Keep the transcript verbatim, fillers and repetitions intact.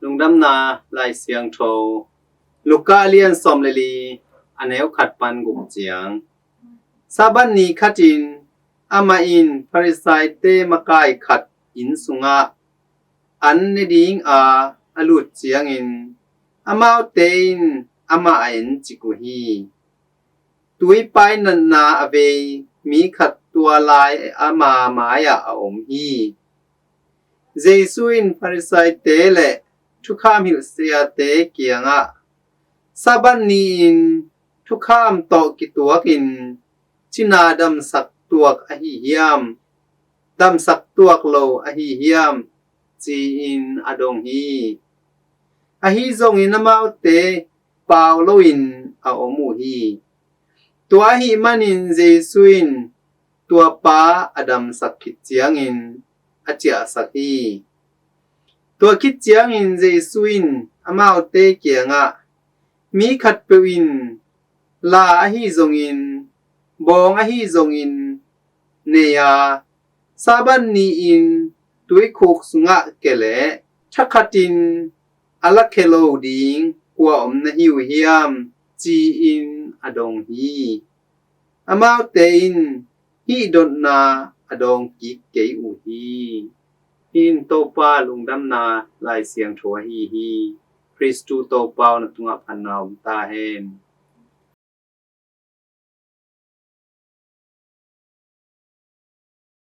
Lungdamna Lai Siangtho, Luka lian sawm le li, a neu khat pan guk ciang. Sabbath ni khatin amah in Farisai-te makai khat inn sungah an ne dinga a lut ciangin amaute in amah a encik uh hi. Tuipai natna a vei mi khat tua lai ama mai-ah a om hi. Jesu in Farisai-te le thukham hilhsiate kiangah, Sabbath ni-in thukham tawh kituakin cina damsak tuak ahi hiam, damsak tuak lo ahi hiam, ci-in a dong hi. Ahi zongin amaute pau loin a om uh hi. Tua ahih manin Jesu in tua pa a damsak khit ciangin a ciahsak hi. Tua khit ciangin Jesu in amaute kiangah, mi khatpeuh in la ahi zongin, bawng ahi zongin nei a, Sabbath ni-in tuikhuk sungah ke leh thakhatin a lakhia lo ding kua om na hi uh hiam, ci-in a dong hi. Amaute in hih dotna a dawng kik kei uh hi. Hih in Topa Lungdamna Lai Siangtho ahi hi. Khristu Topa aw, na tungah phatna om ta hen.